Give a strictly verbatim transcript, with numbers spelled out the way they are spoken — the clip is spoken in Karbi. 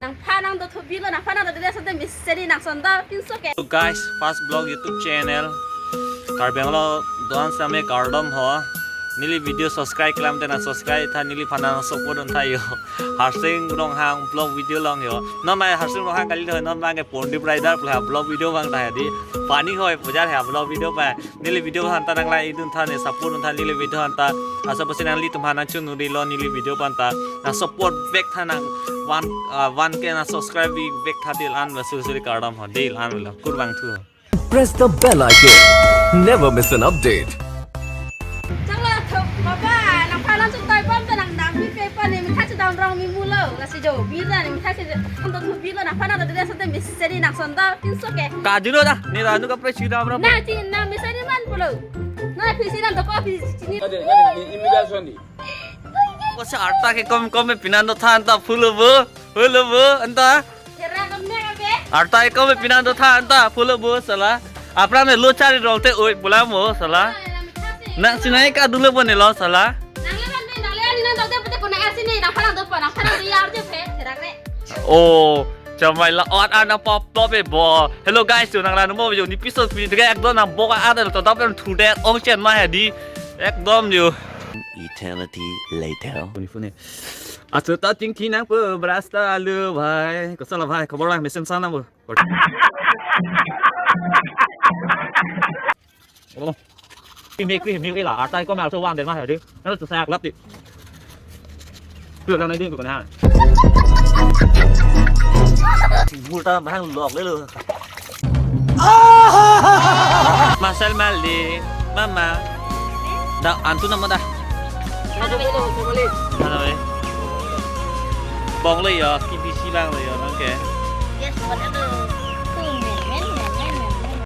Nangphan nangdothu bilo, nangphan nangdothu asonte Mister Ri nangson do pinso ke. So guys, first vlog YouTube channel. Karbi Anglong do-an same kardom ho. Neli video subscribe keklem te nang subscribe tha, neliphan nang support un tha jo. Harsing Ronghang vlog video long jo. Non mai Harsing Ronghang kali lo, non mai ke Pondip Rider pula vlog video vang tha di. Funny ho, pujar hai vlog video pa. Neli video aphan ta nang like idun tha, ne support un tha neli video aphan ta. Asa pasi nanglitum aphan nang chunuri lo neli video aphan ta. Nang support vek tha nang one, uh, one K nang subscribe vek tha, dei la-an lo, suri suri kardom ho, dei la-an lo, kurvangthu. Press the bell icon. Never miss an update. Changlo thok baba, nangphan nang chutai pon ta nang dam mi pe pon ne, mitha chedam rong mi mulo, lasi jo, bila ne, mitha chedam dothu bilo, nangphan nangdothu asonte Mister Ri nangson do pinso ke. Kajiro da, ne ranu ka pre chedam rong. Na chi, na Mister Ri man pulo. Na phi si nangdoko phi chini. Ada, ada, ini, ini dah Sony. Kosa arta kekom kom me pinan dotha anta phulo bo, phulo bo anta. Kera kom ne ka be? Arta kekom me pinan dotha anta phulo bo sala. Apra me lo chari rong te oi pula mo sala. Nang sinai ka dule bo ne lo sala. Nang le ban me, nang le ani nang dok de pete kona asi ne, nangphan nangdo pa, nangphan nangdo yar je phe, kera ne. Oh, chamai la ot ana pop pop e bo. Hello guys, jo nang ranu mo jo ne episode pini tega ekdom nang bok a ada to dap em thu det ong chen ma ha di. Ekdom jo. Eternity later. Phone, phone. Aso ta chingki nang pu brasta alu bhai. Kosa la bhai, khobor la mesen sana bo. Oh. Kri mi kri mi la, arta kekom also one den ma ha di. Nang tu sak lap ti. Tu la nai ding ko na. Multa mahang lok le lo. Masal mali, mama. Da antu nama da. Halo, eh. Bong le jo, K B C bang le jo, oke. Yes, buat itu.